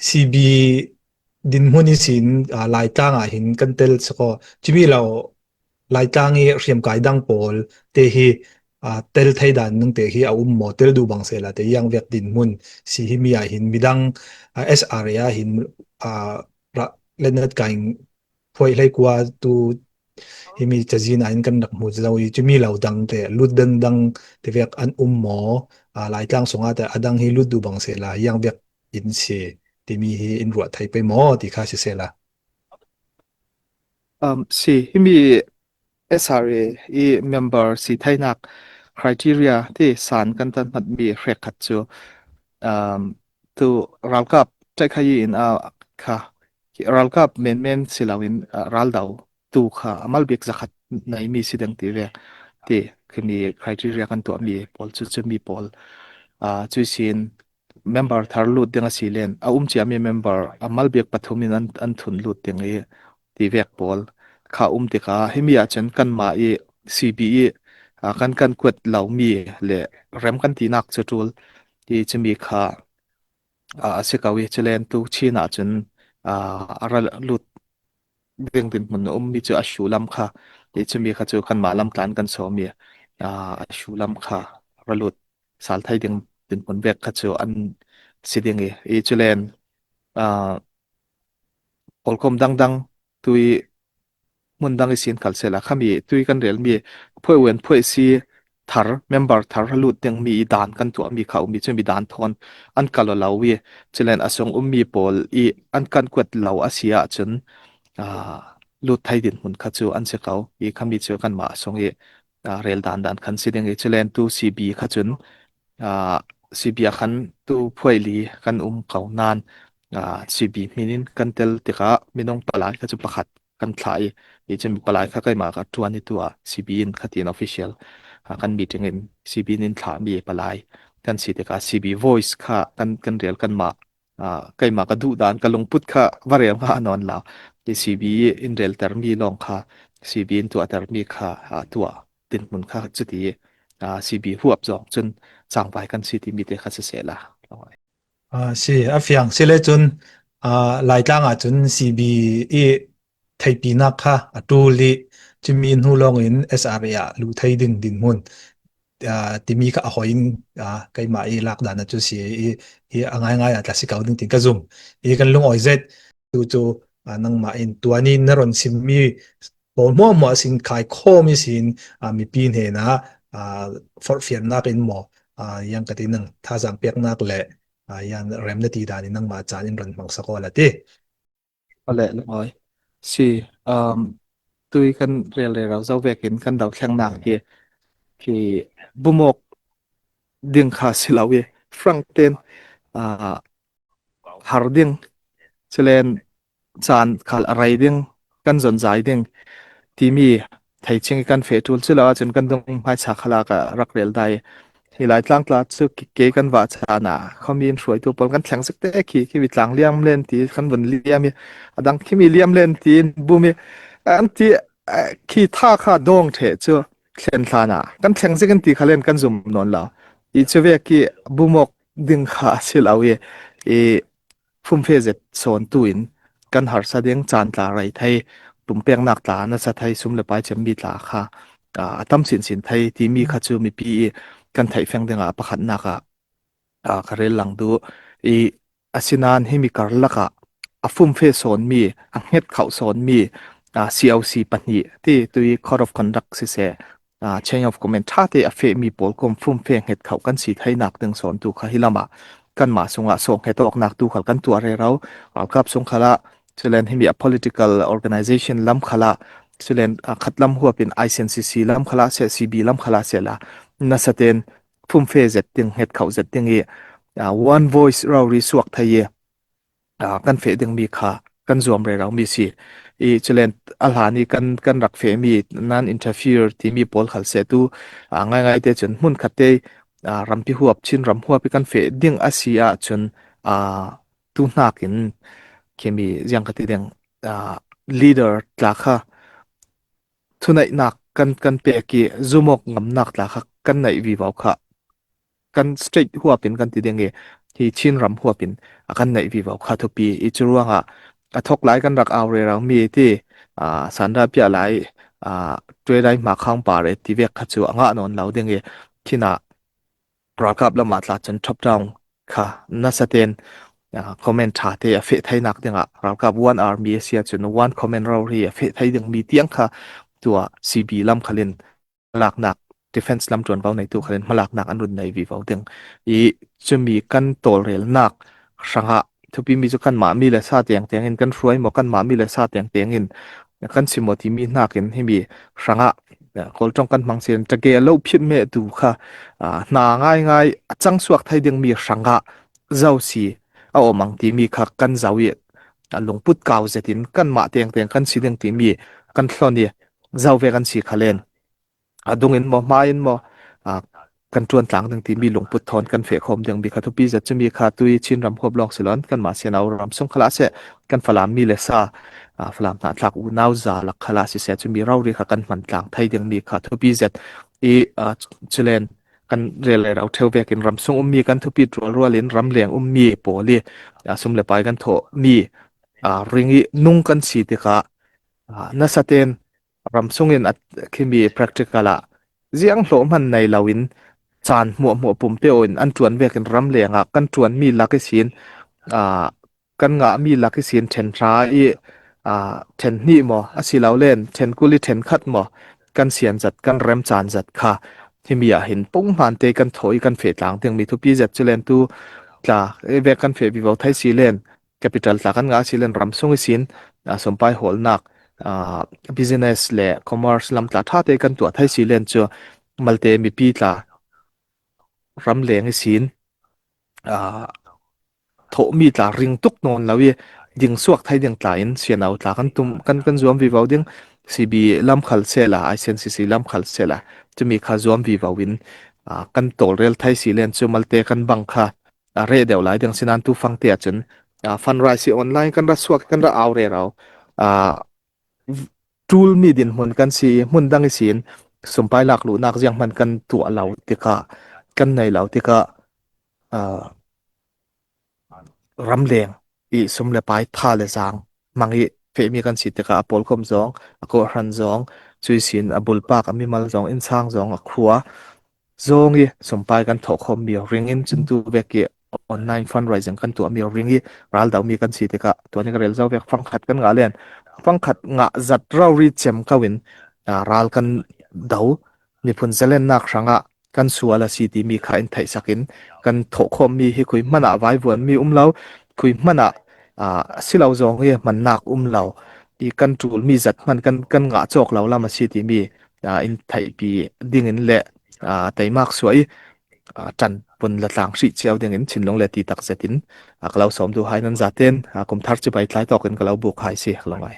CB ດິນຫຸ່ນນີ້ຊິນ ອາ ລາຍຕ່າງອາ ເຫັນກັນເຕັນສະກໍ ຈະມີລາວ ລາຍຕ່າງນີ້ ຮຽມກາຍດັງໂປລ ເຕະຮີ ອາ ເຕັນໄທດານໜຶ່ງ ເຕະຮີອາ ອຸມມໍ ເຕັນດູບັງເສລາ ເຕະຢ່າງວຽກດິນຫຸ່ນ ຊິຮີມີອາ ເຫັນມີດັງ ອາ SRA ເຫັນ ອາ ລະ ລະນັດກາຍ ພວກໄລກົວຕູເຮມີຈະຈີນອາ ເຫັນກັນດັກຫູ ຈະມີລາວດັງເຕະ ລຸດເດີນດັງ ເຕະວຽກອັນອຸມມໍ ອາ ລາຍຕ່າງສົງອາ ເຕະອາ ດັງຮີລຸດດູບັງເສລາ ຢ່າງວຽກ ເອັນເຊ ທີ່ມີເຮັນຣວດໄທໄປໝໍ ທີ່ຄາຊິເຊລາ. ເອີ ຊິມີ SRA ອີ member ຊິໄທນັກ criteria ທີ່ສານກັນຕັນມັດມີເຣກຄັດຈູ ເອີ ຕູຣາວກັບໄທຄະຍອິນອາ ຄະ ຣາວກັບເມັນເມັນຊິລາວິນ ເອີ ຣາວດາວ ຕູຄະ ອາມາລເບກຈະຄັດໃນມີຊິເດັງຕີເວກ ທີ່ຄືມີ criteria ກັນຕົວມີໂປລ ຈຸດ ຈຸດມີໂປລ ອາ ຈຸຍຊິນ member ທາຣະລຸດເດັງອາຊີເລນ ອາອຸມຈຽມີ member ອາມາລເບກປະທຸມມິນ ອັນ ອັນທຸນລຸດເດັງເອ ຕີເວກໂປລ ຄາອຸມຕິກາ ເຮມີອາຈານກັນມາເອ CB ອາ ກັນ ກັນກວດເຫຼົ່າມີ ແລະ ແຣມກັນຕີນັກຈະຕູລ ທີ່ຈະມີຄາ ອາ ອາເຊກາເວຈະແລນຕູຊີນາຈົນ ອາ ອາຣະລຸດ ເວງເປັນຫົນອົມມີຈະອາຊູລຳຄາ ເອຈະມີຄາຈູກັນມາລຳຕານກັນໂຊເມຍ ອາ ອາຊູລຳຄາ ອາຣະລຸດ ສາລໄທເດັງເປັນຜົນແວກຄາຈູອັນຊິເດັງເອ ເອຈະແລນ ອາ ໂອລກົມດັງໆ ຕຸຍ ມຸນດັງອີຊິນຄັນເສລາຄາມີ ຕຸຍກັນເຣລມີ ພວຍເວັນ ພວຍຊີ ທາຣ ເມັມເບີ ທາຣະລຸດຍັງມີດານກັນຕົວ ມີເຂົາ ມີຈະມີດານທອນ ອັນກາລະລາວເວ ຈະແລນອາສົງອຸມມີໂປລ ອີ ອັນກັນກວດລາວອາເຊຍ ຈົນ ອາ ລຸດໄທດິນຮຸນຄາຈູ ອັນເສເຂົາ ອີ ຄາມີເຈີກັນມາອາສົງເອ ອາ ເຣລດານດານຄັນຊິເດັງເອ ຈະແລນຕູຊີບີ ຄາຈຸນ ອາ ຊີບີ ອາຄັນ ຕູພວຍລີ ຄັນອຸມເຂົານານ ອາ ຊີບີ ມີນິນ ກັນເຕັນ ຕິກາ ມີນົງປະຫຼາຍ ຄາຈຸປະຂັດ ກັນທາຍ ອີ ຈະມີປະຫຼາຍ ຄາໄກມາ ກະຕົວນີ້ຕົວ ຊີບີ ອິນ ຄາຕິນ ອອຟຟິຊຽລ ອາ ຄັນມີຕິງເອັນ ຊີບີ ອິນ ທາ ມີປະຫຼາຍ ກັນຊີຕິກາ ຊີບີ ໂວຍສ໌ ຄາ ກັນ ກັນເຣລກັນມາ ອາ ໄກມາກະດຸດານ ກະລົງປຸດຄະ ວະເຣວງານອນລາວ ເອ ຊີບີ ອິນເຣລ ແຕ່ມີລອງຄະ ຊີບີ ອິນຕົວ ແຕ່ມີຄະ ອາ ຕົວ ຕິນມຸນຄະ ຈຸຕິ ອາ ຊີບີ ຮວບຈອງ ຈຸນ ຈາງວາຍກັນ ຊີຕິມີເຕຄະ ເສເສລາ ອາ ຊີ ອາ ຟຽງ ຊິເລຈຸນ ອາ ລາຍຕ່າງອາ ຈຸນ ຊີບີ ອີ ໄທປີນັກຄະ ອາ ຕູລີ ຈະມີ ອາ ຫູລອງ ອິນ ເອສອາເອ ອາ ລູໄທດິນ ດິນມຸນ ອາ ຕິມີຄະ ອາ ຫອຍ ອາ ໄກມາ ເອ ລາກດານ ອາ ຈຸເສ ເອ ເອ ອາ ງ່າຍໆ ອາ ຕາຊິເກົາ ດຶງຕິງກະຈຸມ ເອ ກັນລຸງ ອອຍເຊັດ ຈູ ຈູ ອາ ນັງມາ ເອັນ ຕົວນີ້ ນະຣອນ ຊິມມີ ໂປນ ຫົວ ຫົວ ຊິນ ຄາຍ ໂຄ ມີຊິນ ອາ ມີປີນເຮນາ ອາ ຟອດຟຽນນາ ເປັນໝໍ ອາ ຍັງກະຕິໜຶ່ງ ທ່າຈາງປຽກນັກ ແລະ ອາ ຍັງແຣມນະຕີດານີ້ ນັງມາ ອາຈານ ອິນຣອນ ມັງສະກອນ ລະຕິ ອາ ແລະ ອອຍ ຊີ ອາ ຕຸຍກັນເຣລເຣລາວເຈົ້າແວກເຫັນກັນດາວແຂງນາງເກ ເກ ບຸໝົກ ດິງຄາ ຊິລາເວ ຟຣັງເຕນ ອາ ຫາຣດິງ ຈະແລນ ຈານ ຄາລ ອາໄຣດິງ ກັນຈົນຈາຍດິງ ທີ່ມີ ໄທເຈັງກັນເຟຕູລ ຈະລາວ ຈົນກັນດົງ ໄມຊາຄະລາກະ ຣັກເຣລໄດ ທີ່ຫຼາຍຕາງຕະຫຼາດ ຊຸກເກກັນວາຈານາ ເຂົາມີນຊ່ວຍຕົວປົນກັນແຂງເຊັກແຕ່ຄີ ຄີວິຕາງລຽມເລນຕີ ຄັນບົນລຽມມີ ອາດັງຄີມີລຽມເລນຕີ ບຸມີ ອັນຕີ ເອ່ອ ຄີທ່າຄາດອງເທ ເຈ ເຊນທານາ ກັນແຂງເຊັກກັນຕີ ຄະເລນກັນຊຸມນອນລາວ ອີ ຈະເວກີ ບຸໝົກ ດຶງຂາ ຊິລາເວ ເອ ຟຸມເຟເຈັດ ໂຊນຕູນ ກັນຫາຣສະເດັງ ຈານຕາໄຣໄທ ຕຸມແປງນາກຕາ ນະສະໄທ ຊຸມລະປາຍ ຈຳມີຕາຄາ ອາ ຕຳສິນ ສິນໄທ ທີ່ມີຄາຈູມີປີ ກັນໄທແຟງເດັງອາ ປະຂັດນາກາ ອາ ຄາເຣນຫຼັງດູ ອີ ອາຊິນານ ຮີມີກາລະກະ ອາຟຸມເຟໂຊນມີ ອາເຮັດເຂົ້າໂຊນມີ ອາ ຊີແອວຊີ ປະນີ ທີ່ຕຸຍ Code of Conduct ຊິເສ ອາ Chain of Command ທາເຕ ອາເຟມີໂປລກົມຟຸມເຟເຮັດເຂົ້າກັນ ຊິໄທນາກເຖິງໂຊນຕູຄາ ຮີລະມາ ກັນມາ ສົງອາ ສົ່ງເຮັດອອກນາກຕູຄາລ ກັນຕົວເຣເຮົາ ອາກັບສົງຄະລະ ຊິແລນ ຮີມີອາ political organization ລຳຄະລະ ຊິແລນ ອາ ຄັດລຳຫົວເປັນ ໄອເອັນຊີຊີ ລຳຄະລະ ເສ ຊີບີ ລຳຄະລະ ເສລາ ນະສະເຕນ ຟຸມເຟເຈັດຕິງ ເຮັດເຂົ້າເຈັດຕິງເອ ອາ One Voice ເຮົາຣີສວກໄທເຍ ອາ ກັນເຟດິງມີຄາ ກັນຈວມເຣເຮົາມີຊີ ອີ ຈະແລນ ອາລານີ ກັນ ກັນຣັກເຟມີ ນານ interfere ທີ່ມີໂປລຄັນເສຕູ ອາ ງ່າຍໆ ເຕ ຈົນມຸນຄະເຕ ອາ ຣຳພິຫວບ ຊິນຣຳຫົວ ປິກັນເຟດິງອາຊີອາ ຈົນ ອາ ຕູນາກອິນ ເຄມີ ຍັງຄະຕິເດັງ ອາ leader ຕາຄາ ທຸໄນນາກ ກັນ ກັນເປກີ ຈູໝອກງຳນາກຕາຄະ ກັນໄນວີວາວຄະ ກັນສະເຕຣດຫົວເປັນກັນຕິເດັງເອ ທີ່ຊິນຣຳຮວບເປັນ ອາ ກັນໃນວິເວົ້າຄາທຸປີ ອີຈະລວງອາ ອາ ທົກຫຼາຍກັນລັກອາວເຣລາວມີທີ່ ອາ ສານດາປຽຫຼາຍ ອາ ຕວຍໄດ້ມາຄັງປາເຣຕິເວກຄາຈູອາງະນອນລາວເດັງເອ ທີ່ນາ ຣາວກັບລະມາຕລາຈົນທັບດອງ ຄະ ນະສະເຕນ ອາ ຄອມເມັນທາເຕອາເຟໄທນັກເດງອາ ຣາວກັບວັນອາມີເຊຍຈຸນວັນຄອມເມັນຣາວເຣອາເຟໄທເດັງມີຕຽງຄະ ຕົວ ຊີບີ ລຳຄະເລັນ ມາລາກນັກ ດີເຟນສ໌ ລຳຈວນເວົ້າໃນຕຸຄະເລັນ ມາລາກນັກອັນລຸນໃນວິເວົ້າເດັງ ອີ ຈະມີກັນໂຕເຣລນັກ ຊະງະ ທຸບປີມີຈຸກັນມາມີແລະຊາແຕງແຕງອິນ ກັນຊ່ວຍໝໍກັນມາມີແລະຊາແຕງແຕງອິນ ກັນຊິໝໍທີ່ມີໜ້າກິນໃຫ້ມີ ຊະງະ ໂກລຕ້ອງກັນມັງເຊນ ຕະເກໂລພິມເມຕູຄະ ອາ ໜ້າງ່າຍງ່າຍ ອາ ຈັງສວກໄທເດັງມີ ຊະງະ ເຈົ້າສີ ອາໂອມັງຕີມີຄະ ກັນເຈົ້າອີ ອາ ລົງປຸດກາວເຈຕິນ ກັນມາແຕງແຕງກັນສີເດັງຕີມີ ກັນຊອນເອ ເຈົ້າເວກັນສີຄະເລນ ອາ ດົງເອັນມໍ ມາເອັນມໍ ອາ ກັນຈວນຕາງເດັງຕີມີ ລົງປຸດທອນກັນເຟະຄອມເດັງມີຄະ ທຸບປີເຈັດຈະມີຄະ ຕຸຍຊິນຣຳຮວບລອງຊິລອນ ກັນມາເຊນອາວຣຳຊຸງຄະລະເຊ ກັນຟະລາມມີແລະຊາ ອາ ຟະລາມໜ້າທາກອູນາວຈາລັກຄະລະຊິເຊ ຈະມີເຣາເຣຄະ ກັນມັນຕາງໄທເດັງມີຄະ ທຸບປີເຈັດ ອີ ອາ ຈະແລນ ກັນເຣລາຍເຮົາເທວແວກກິນ ຣຳຊຸງອຸມມີ ກັນທຸບປີດຣວລຣວລິນ ຣຳແລງອຸມມີ ໂປລີ ອາ ຊຸມແລະປາຍກັນໂທມີ ອາ ຣິງອີ ນຸງກັນສີຕິກະ ອາ ນະສະເຕນ ຣຳຊຸງອິນ ອາ ຄີມີ ແພຣັກຕິກາລາ ຈຽງໂຫຼມັນໃນລາວອິນ ຈານມົວມົວປຸມເປໂອອິນ ອັນຈວນເວກກິນ ຣຳແລງອາ ກັນຈວນມີລັກກິສິນ ອາ ກັນງະມີລັກກິສິນ ເທັນທຣາອີ ອາ ເທັນນີໝໍ ອາ ສີລາວເລນ ເທັນກຸລິ ເທັນຄັດໝໍ ກັນສຽນຈັດ ກັນແຣມຈານຈັດຄະ ທີ່ມີອາຫິນປຸງມານເຕກັນໂທອີ ກັນເຟຕາງ ເຕັງມີທຸບປີເຈັດຈະແລນຕູ ຈາ ເອ ແວກກັນເຟວິເວົ້າໄທຊີເລນ ແຄປິຕອນ ຕາກັນງາຊິເລນ ຣຳຊຸງອີຊິນ ອາ ສົມປາຍໂຫລນາກ ອາ ບິສເນສ ແລະ ຄອມເມີສ ລຳຕາທາເຕກັນຕົວໄທຊີເລນ ຈວມາລເຕມີປີຕາ ຣຳແລງອີຊິນ ອາ ໂທມີຕາຣິງຕຸກນອນລາວເວ ດິງສວກໄທດິງຕາອິນ ສຽນອາວຕາກັນຕຸມ ກັນ ກັນຈວມວິເວົ້າດິງ ຊີບີ ລຳຄັນເຊລາ ໄອເຊນຊີຊີ ລຳຄັນເຊລາ ຈະມີຄາຈວມວິເວົ້າວິນ ອາ ກັນໂຕເຣລໄທຊີເລນ ຈວມາລເຕກັນບັງຄາ ອາ ເຣດຽວຫຼາຍເດີງຊິນານຕູຟັງເຕຍຈົນ ອາ ຟັນຣາຍຊິອອນລາຍກັນລະສວກກັນລະອາວເຣລາວ ອາ ຕູລມີດິນມຸນກັນຊີມຸນດັງອີຊິນ ສົມປາຍລາກລູນາກຈຽງມັນກັນຕົວລາວຕິກະ ກັນໃນລາວຕິກະ ອາ ຣຳແລງ ອີ ສົມແລະປາຍ ທາແລະຈາງ ມັງອີ ເຟມີກັນສີຕິກະ ອາໂປລຄົມຈອງ ອາໂກຮັນຈອງ ຈຸຍສິນ ອາບຸນປາກ ອາມີມາລຈອງ ອິນຊາງຈອງ ອາຄົວ ໂຈງອີ ສົມປາຍກັນໂທຄອມມີ ຣິງອິນ ຈຸນຕູເວກເກ ອອນລາຍຟັນຣາຍຊິງກັນຕົວມີ ຣິງອີ ຣາລດາວມີກັນສີຕິກະ ຕົວນີ້ກະເຣລເຈົ້າເວກ ຟັງຂັດກັນງາເລນ ຟັງຂັດງາຈັດຣາວຣີເຈັມກະວິນ ອາ ຣາລກັນດາວ ມີພຸນຈະເລນນາກຊະງະ ກັນຊົວລະຊີຕີມີຄາອິນໄທສັກອິນ ກັນໂທຄອມມີ ຮີຄຸຍມະນະວາຍວນມີອຸມລາວ ຄຸຍມະນະ ອາ ຊິລາວຈອງເອ ມັນນາກອຸມລາວ ອີກັນຕູລມີຈັດມັນກັນ ກັນງາຈອກລາວລາມາຊີຕີມີ ອາ ອິນໄທປີດິງອິນແລະ ອາ ໄຕມາກສວຍ ອາ ຈັນປຸນລະຕາງສີແຈວດິງອິນ ຊິນລົງແລະຕີຕັກຈະຕິນ ອາ ກະລາວສອມດູຫາຍນັນຈາເຕນ ອາ ກຸມທັດຈະໄປທາຍຕອກກັນກະລາວບຸກຫາຍເຊ ກະລາວໄງ